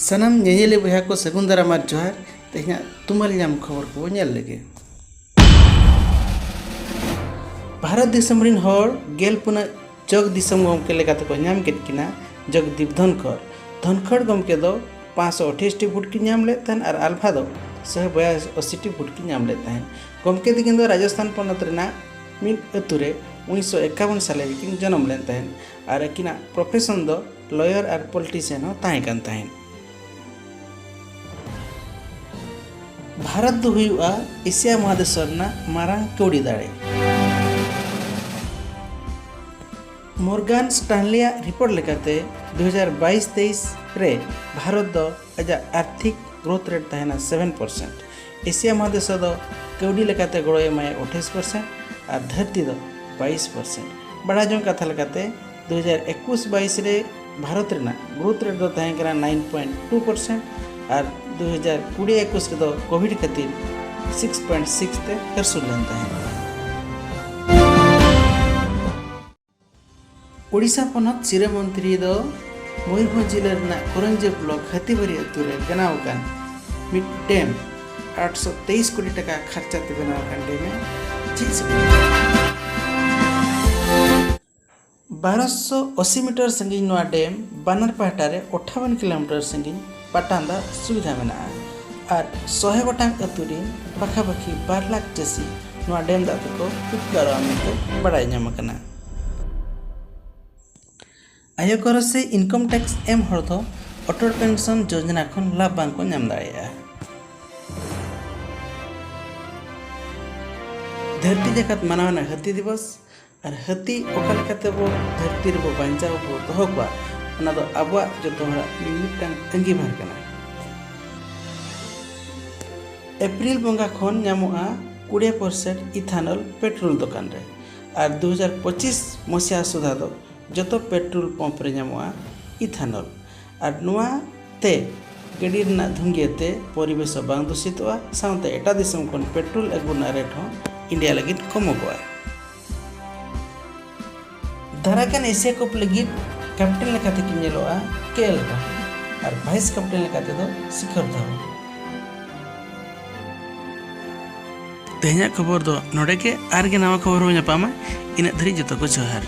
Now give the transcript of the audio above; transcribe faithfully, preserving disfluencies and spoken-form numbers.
ᱥᱟᱱᱟᱢ ᱧᱮᱧᱮᱞᱤ ᱵᱚᱭᱦᱟ ᱠᱚ ᱥᱟᱹᱜᱩᱱ ᱫᱟᱨᱟᱢ ᱟᱨ ᱡᱚᱦᱟᱨ᱾ ᱛᱮᱦᱮᱧᱟᱜ ᱛᱩᱢᱟᱹᱞ ᱧᱟᱢ ᱠᱷᱚᱵᱚᱨ ᱠᱚᱵᱚ ᱧᱮᱞ ᱞᱮᱜᱮ᱾ ᱵᱷᱟᱨᱚᱛ ᱫᱤᱥᱚᱢ ᱨᱤᱱ ᱦᱚᱲ ᱜᱮᱞ ᱯᱩᱱᱟᱹᱜ ᱡᱚᱜᱽ ᱫᱤᱥᱚᱢ ᱜᱚᱢᱠᱮ ᱞᱮᱠᱟᱛᱮ ᱠᱚ ᱧᱟᱢ ᱠᱮᱫ ᱠᱤᱱᱟ, ᱡᱚᱜᱽᱫᱤᱯ ᱫᱷᱚᱱᱠᱷᱚᱲ᱾ ᱫᱷᱚᱱᱠᱷᱚᱲ ᱜᱚᱢᱠᱮ ᱫᱚ ᱯᱟᱸᱪᱥᱚ ᱟᱴᱷᱟᱭᱤᱥ ᱴᱤ ᱵᱷᱳᱴ ᱠᱤᱱ ᱧᱟᱢ ᱞᱮᱫ ᱛᱟᱦᱮᱸᱱ ᱟᱨ ᱟᱞᱯᱷᱟ ᱫᱚ ᱥᱚᱭ ᱵᱟᱭᱟᱥᱤ ᱴᱤ ᱵᱷᱳᱴ ᱠᱤᱱ ᱧᱟᱢ ᱞᱮᱫ ᱛᱟᱦᱮᱸᱱ᱾ ᱜᱚᱢᱠᱮ ᱛᱤᱠᱤᱱ ᱫᱚ ᱨᱟᱡᱚᱥᱛᱷᱟᱱ ᱯᱚᱱᱚᱛ ᱨᱮᱱᱟᱜ ᱢᱤᱫ ᱟᱹᱛᱩ ᱨᱮ ᱩᱱᱤᱥᱥᱚ ᱮᱠᱟᱵᱚᱱ ᱥᱟᱞᱮ ᱨᱮᱠᱤᱱ ᱡᱚᱱᱚᱢ ᱞᱮᱱ ᱛᱟᱦᱮᱸᱱ ᱟᱨ ᱟᱹᱠᱤᱱᱟᱜ ᱯᱨᱚᱯᱷᱮᱥᱚᱱ ᱫᱚ ᱞᱚᱭᱟᱨ ᱟᱨ ᱯᱚᱞᱤᱴᱤᱥᱤᱭᱟᱱ ᱦᱚᱸ ᱛᱟᱦᱮᱸ ᱠᱟᱱ ᱛᱟᱦᱮᱸᱫ᱾ ᱵᱷᱟᱨᱚᱛ ᱫᱚ ᱦᱩᱭᱩᱜᱼᱟ ᱮᱥᱤᱭᱟ ᱢᱚᱦᱟᱫᱮᱥ ᱨᱮᱱᱟᱜ ᱢᱟᱨᱟᱝ ᱠᱟᱹᱣᱰᱤ ᱫᱟᱲᱮ᱾ ᱢᱚᱨᱜᱟᱱ ᱥᱴᱟᱱᱞᱤᱭᱟᱜ ᱨᱤᱯᱳᱨᱴ ᱞᱮᱠᱟᱛᱮ, ᱫᱩ ᱦᱟᱡᱟᱨ ᱵᱟᱭᱤᱥ ᱛᱮᱭᱤᱥ ᱨᱮ ᱵᱷᱟᱨᱚᱛ ᱫᱚ ᱟᱡᱟᱜ ᱟᱨᱛᱷᱤᱠ ᱜᱨᱳᱛᱷ ᱨᱮᱴ ᱛᱟᱦᱮᱱᱟ ᱥᱮᱵᱷᱮᱱ ᱯᱟᱨᱥᱮᱱᱴ᱾ ᱮᱥᱤᱭᱟ ᱢᱚᱦᱟᱫᱮᱥ ᱨᱮᱫᱚ ᱠᱟᱹᱣᱰᱤ ᱞᱮᱠᱟᱛᱮ ᱜᱚᱲᱚᱭ ᱮᱢᱟᱭᱟ ᱟᱴᱷᱟᱥ ᱯᱟᱨᱥᱮᱱᱴ ᱟᱨ ᱫᱷᱟᱹᱨᱛᱤ ᱫᱚ ᱵᱟᱭᱤᱥ ᱯᱟᱨᱥᱮᱱᱴ᱾ ᱵᱟᱲᱟᱭ ᱡᱚᱝ ᱠᱟᱛᱷᱟ ᱞᱮᱠᱟᱛᱮ, ᱫᱩ ᱦᱟᱡᱟᱨ ᱮᱠᱩᱥ ᱵᱟᱭᱤᱥ ᱨᱮ ᱵᱷᱟᱨᱚᱛ ᱨᱮᱱᱟᱜ ᱜᱨᱳᱛᱷ ᱨᱮᱴ ᱫᱚ ᱛᱟᱦᱮᱸ ᱠᱟᱱᱟ ᱱᱟᱭᱤᱱ ᱯᱚᱭᱮᱱᱴ ᱴᱩ ᱯᱟᱨᱥᱮᱱᱴ ᱟᱨ ᱫᱩ ᱦᱟᱡᱟᱨ ᱠᱩᱲᱤ ᱮᱠᱩᱥ ᱨᱮᱫᱚ ᱠᱳᱵᱷᱤᱰ ᱠᱷᱟᱹᱛᱤᱨ ᱥᱤᱠᱥ ᱯᱚᱭᱮᱱᱴ ᱥᱤᱠᱥ ᱛᱮ ᱦᱟᱹᱨᱥᱩᱞ ᱞᱮᱱ ᱛᱟᱦᱮᱸᱫ᱾ ᱳᱰᱤᱥᱟ ᱯᱚᱱᱚᱛ ᱥᱤᱨᱟᱹ ᱢᱚᱱᱛᱨᱤ ᱫᱚ ᱢᱚᱭᱩᱨᱵᱷᱚᱸᱡᱽ ᱡᱤᱞᱟᱹ ᱨᱮᱱᱟᱜ ᱠᱚᱨᱚᱧᱡᱤᱭᱟᱹ ᱵᱞᱚᱠ ᱦᱟᱹᱛᱤᱵᱟᱹᱨᱤ ᱟᱹᱛᱩ ᱨᱮ ᱵᱮᱱᱟᱣ ᱟᱠᱟᱱ ᱢᱤᱫ ᱰᱮᱢ ᱟᱴᱥᱚ ᱛᱮᱭᱤᱥ ᱠᱳᱴᱤ ᱴᱟᱠᱟ ᱠᱷᱟᱨᱪᱟ ᱛᱮ ᱵᱮᱱᱟᱣ ᱟᱠᱟᱱ ᱰᱮᱢ ᱮ ᱡᱷᱤᱡ ᱥᱮᱵᱮᱫ ᱟᱠᱟᱫᱟ᱾ ᱵᱟᱨᱚᱥᱚ ᱟᱥᱤ ᱢᱤᱴᱟᱨ ᱥᱟᱺᱜᱤᱧ ᱱᱚᱣᱟ ᱰᱮᱢ ᱵᱟᱱᱟᱨ ᱯᱟᱦᱴᱟ ᱨᱮ ᱟᱴᱷᱟᱣᱟᱱ ᱠᱤᱞᱳᱢᱤᱴᱟᱨ ᱥᱟᱺᱜᱤᱧ ᱯᱟᱴᱟᱱ ᱫᱟᱜ ᱥᱩᱵᱤᱫᱷᱟ ᱢᱮᱱᱟᱜᱼᱟ ᱟᱨ ᱥᱚᱦᱮ ᱜᱚᱴᱟᱝ ᱟᱹᱛᱩ ᱨᱤᱱ ᱯᱟᱠᱷᱟᱯᱟᱹᱠᱷᱤ ᱵᱟᱨ ᱞᱟᱠᱷ ᱪᱟᱹᱥᱤ ᱱᱚᱣᱟ ᱰᱮᱢ ᱫᱟᱜ ᱛᱮᱠᱚ ᱩᱯᱠᱟᱨᱚᱜᱼᱟ ᱢᱮᱱᱛᱮ ᱵᱟᱲᱟᱭ ᱧᱟᱢ ᱟᱠᱟᱱᱟ᱾ ᱟᱭᱚᱠᱚᱨ ᱥᱮ ᱤᱱᱠᱚᱢ ᱴᱮᱠᱥ ᱮᱢ ᱦᱚᱲ ᱫᱚ ᱚᱴᱚᱞ ᱯᱮᱱᱥᱚᱱ ᱡᱳᱡᱚᱱᱟ ᱠᱷᱚᱱ ᱞᱟᱵᱷ ᱵᱟᱝ ᱠᱚ ᱧᱟᱢ ᱫᱟᱲᱮᱭᱟᱜᱼᱟ᱾ ᱫᱷᱟᱹᱨᱛᱤ ᱡᱟᱠᱟᱛ ᱢᱟᱱᱟᱣ ᱨᱮᱱᱟᱜ ᱦᱟᱹᱛᱤ ᱫᱤᱵᱚᱥ ᱟᱨ ᱦᱟᱹᱛᱤ ᱚᱠᱟ ᱞᱮᱠᱟᱛᱮ ᱵᱚ ᱫᱷᱟᱹᱨᱛᱤ ᱨᱮᱵᱚ ᱵᱟᱧᱪᱟᱣ ᱵᱚ ᱫᱚᱦᱚ ᱠᱚᱣᱟ, ᱚᱱᱟ ᱫᱚ ᱟᱵᱚᱣᱟᱜ ᱡᱚᱛᱚ ᱦᱚᱲᱟᱜ ᱢᱤᱫᱴᱟᱝ ᱟᱹᱜᱤᱵᱷᱟᱨ ᱠᱟᱱᱟ᱾ ᱮᱯᱨᱤᱞ ᱵᱚᱸᱜᱟ ᱠᱷᱚᱱ ᱧᱟᱢᱚᱜᱼᱟ ᱠᱩᱲᱤ ᱯᱟᱨᱥᱮᱱᱴ ethanol ᱯᱮᱴᱨᱳᱞ ᱫᱚᱠᱟᱱ ᱨᱮ ᱟᱨ ᱫᱩ ᱦᱟᱡᱟᱨ ᱯᱚᱸᱪᱤᱥ ᱢᱚᱥᱤᱦᱟ ᱥᱩᱫᱷᱟ ᱫᱚ ᱡᱚᱛᱚ ᱯᱮᱴᱨᱳᱞ ᱯᱟᱢᱯ ᱨᱮ ᱧᱟᱢᱚᱜᱼᱟ ethanol᱾ ᱟᱨ ᱱᱚᱣᱟ ᱛᱮ ᱜᱟᱹᱰᱤ ᱨᱮᱱᱟᱜ ᱫᱷᱩᱝᱜᱤᱭᱟᱹ ᱛᱮ ᱯᱚᱨᱤᱵᱮᱥ ᱦᱚᱸ ᱵᱟᱝ ᱫᱩᱥᱤᱛᱚᱜᱼᱟ, ᱥᱟᱶᱛᱮ ᱮᱴᱟᱜ ᱫᱤᱥᱚᱢ ᱠᱷᱚᱱ ᱯᱮᱴᱨᱳᱞ ᱟᱹᱜᱩ ᱨᱮᱱᱟᱜ ᱨᱮᱴ ᱦᱚᱸ ᱤᱱᱰᱤᱭᱟ ᱞᱟᱹᱜᱤᱫ ᱠᱚᱢᱚᱜᱚᱜᱼᱟ᱾ ᱫᱟᱨᱟᱭ ᱠᱟᱱ ᱮᱥᱤᱭᱟ ᱠᱟᱯ ᱞᱟᱹᱜᱤᱫ ᱠᱮᱯᱴᱮᱱ ᱞᱮᱠᱟᱛᱮ ᱠᱤᱱ ᱧᱮᱞᱚᱜᱼᱟ ᱠᱮ ᱮᱞ ᱨᱟᱦᱩᱞ᱾ ᱟᱨ vice captain ᱞᱮᱠᱟ ᱛᱮᱫᱚ ᱥᱤᱠᱷᱚᱨ ᱫᱷᱟᱣᱟᱱ᱾ ᱛᱮᱦᱮᱧᱟᱜ ᱠᱷᱚᱵᱚᱨ ᱫᱚ ᱱᱚᱰᱮ ᱜᱮ, ᱟᱨ ᱜᱮ ᱱᱟᱣᱟ ᱠᱷᱚᱵᱚᱨ ᱵᱚᱱ ᱧᱟᱯᱟᱢᱟ᱾ ᱤᱱᱟᱹᱜ ᱫᱷᱟᱹᱨᱤᱡ ᱡᱚᱛᱚ ᱠᱚ ᱡᱚᱦᱟᱨ᱾